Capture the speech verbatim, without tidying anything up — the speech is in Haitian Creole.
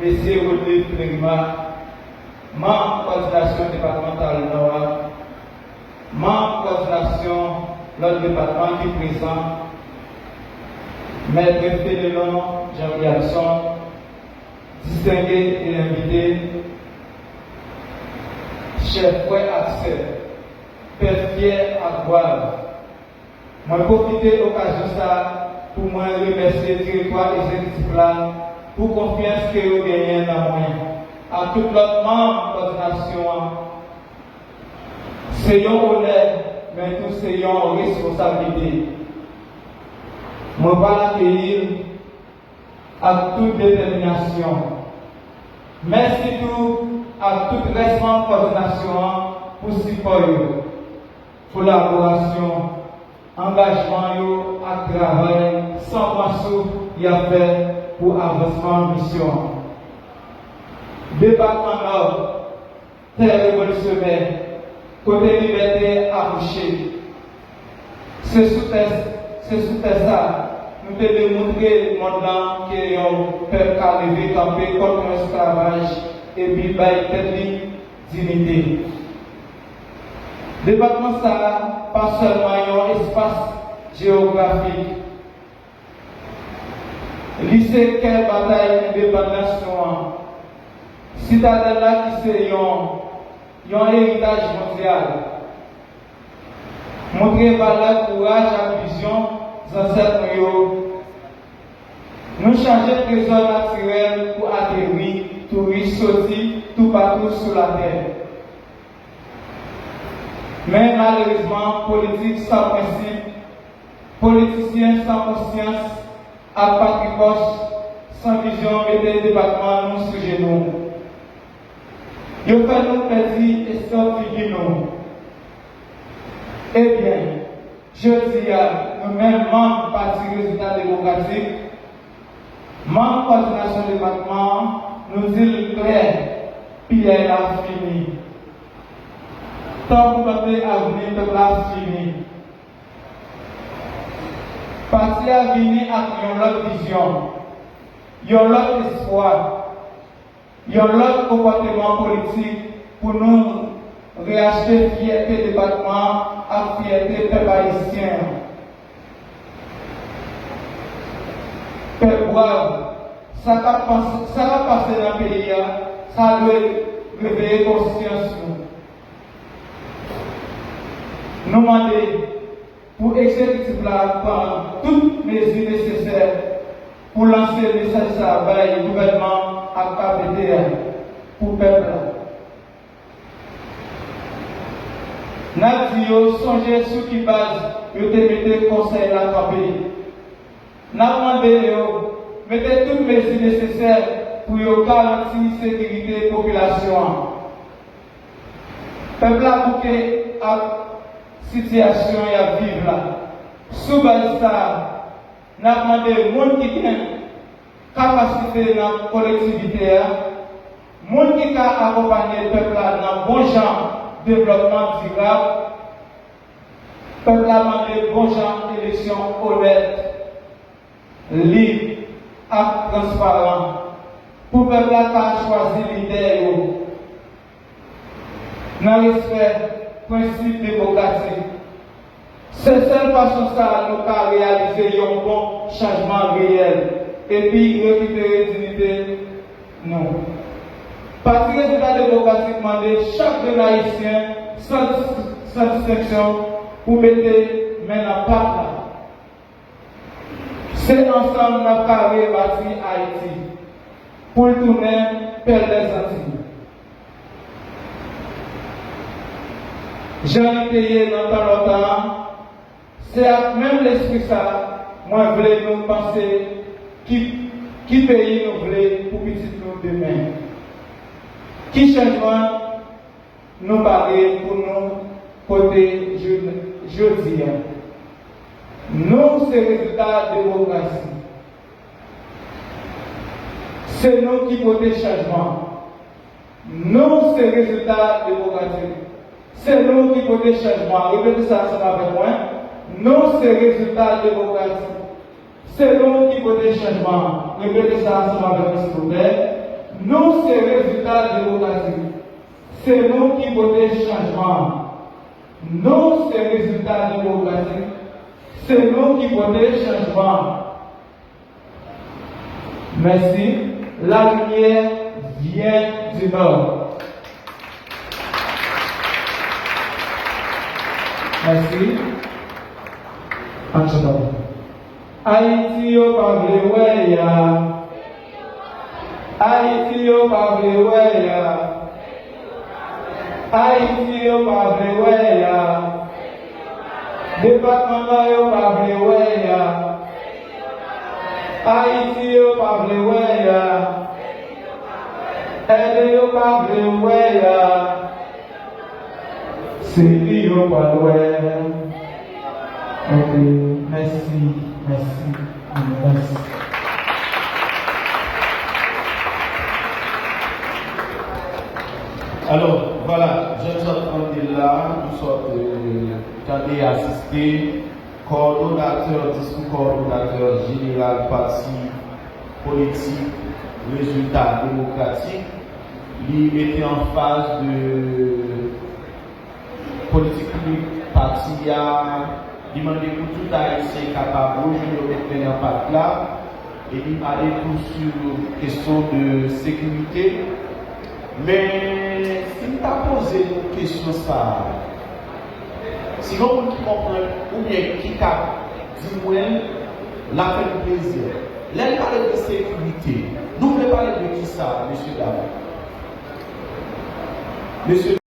Mesye Rodrigue Clérima, manm kòdinasyon depatmantal Nò a, manm kòdinasyon lòt depatman ki prezan, Mèt Fenelon Jean Williamson, distenge e envite, chè frè ak sè, pèp fyè ak brav, mwen pwofite okazyon sa a pou mwen remèsye direktwa egzekitif la pou konfyans ke yo genyen nan mwen, ak tout lòt manm kòdinasyon an. Se yon onè, men tou se yon responsablite. Mwen pral akeyi l ak tout detèminasyon. Mèsi tou ak tout rès manm kòdinasyon an pou sipò yo, kolaborasyon, angajman yo ak travay san pran souf y ap fè pou avansman misyon an. Depatman Nò, tè revolisyonè, kote libète akouche. Se sou tè, se sou tè sa, nou te demontre mond lan ke yon pèp ka leve kanpe kont yon esklavaj epi bay tèt li diyite. Depatman sa a pa sèlman yon espas jewografik, li se kè batay endepandans nou an. Sitadèl la ki se yon, yon eritaj mondyal. Montre valè kouraj ak vizyon zansèt nou yo. Nou chanje trezò natirèl pou ateri touris soti toupatou sou latè. Men malerezman, politik san prensip, politisyen san konsyans ak patrikòs san vizyon mete depatman nou sou jenou. Yo fè nou pèdi estòk figi nou. Ebyen, jodi a, nou menm manm Pati Rezilta Demokratik, manm kòdinasyon depatman an, nou di l klè, piyay la fini. Tan pou plante avni pèp la fini. Pati a vini ak yon lòt vizyon, yon lòt espwa, yon lòt konpòteman politik pou nou reyachte fyète depatman an ak fyète pèp ayisyen an. Pèp brav, sa k ap pase, sa k ap pase nan peyi a, sa dwe reveye konsyans nou. Nou mande pou egzekitif la pran tout mezi nesesè pou lanse mesaj sa a bay gouvènman ak K P T a pou pèp la. N ap di yo sonje sou ki baz yo te mete konsèy la kanpe. N ap mande yo mete tout mezi nesesè pou yo garanti sekirite popilasyon an. Pèp la bouke ak sitiyasyon y ap viv la. Sou baz sa a, n ap mande moun ki gen kapasite nan kolektivite a, moun ki ka akonpanye pèp la nan bon jan devlòpman dirab, pèp la mande bon jan eleksyon onèt, lib ak transparan pou pèp la ka chwazi lidè yo nan respè prensip demokratik. Se sèl fason sa a nou ka reyalize yon bon chanjman reyèl epi rekipere diyite nou. Pati Rezilta Demokratik mande chak grenn Ayisyen, san, san distenksyon, pou mete men nan pat la. Se ansanm n ap ka rebati Ayiti pou l tounen pèl dèzantiy. Jan li te ye nan tan lontan an, se ak menm lespri sa a mwen vle nou panse ki, ki peyi nou vle pou pitit nou demen. Ki chanjman nou pare pou nou pote jodi a. Nou se rezilta demokrasi. Se nou ki pote chanjman. Nou se rezilta demokrasi. Se nou ki pote chanjman. Repete sa ansanm avèk mwen. Nou se rezilta demokrasi. Se nou ki pote chanjman. Repete sa ansanm avèk mwen, silvouplè. Nou se rezilta demokrasi. Se nou ki pote chanjman. Nou se rezilta demokrasi. Se nou ki pote chanjman. Mèsi. La lumière vient du nord. Mèsi. Ann chante. Ayiti yo pa vle wè ya. Ayiti yo pa vle wè ya. Ayiti yo pa vle wè ya. Depatman Nò yo pa vle wè ya. Ayiti yo pa vle wè ya. Ède yo pa vle wè ya. Se li yo pral wè. Ok, mèsi, mèsi, mèsi. Alò, vwala, jan n sot tande l la, nou sot, euh, tande, asiste, kowòdonatè, diskou kowòdonatè jeneral pati politik Rezilta Demokratik, li mete anfaz de politik piblik pati a, li mande pou tout Ayisyen kapab rejwenn yo met men nan pat la, e li pale tou sou kesyon de sekirite. Men, si m ta poze nou kesyon sa a, si gen moun ki konprann oubyen ki ka di mwen, l ap fè m plezi. Lè l pale de sekirite, nou vle pale de kisa, mesye dam? Mesye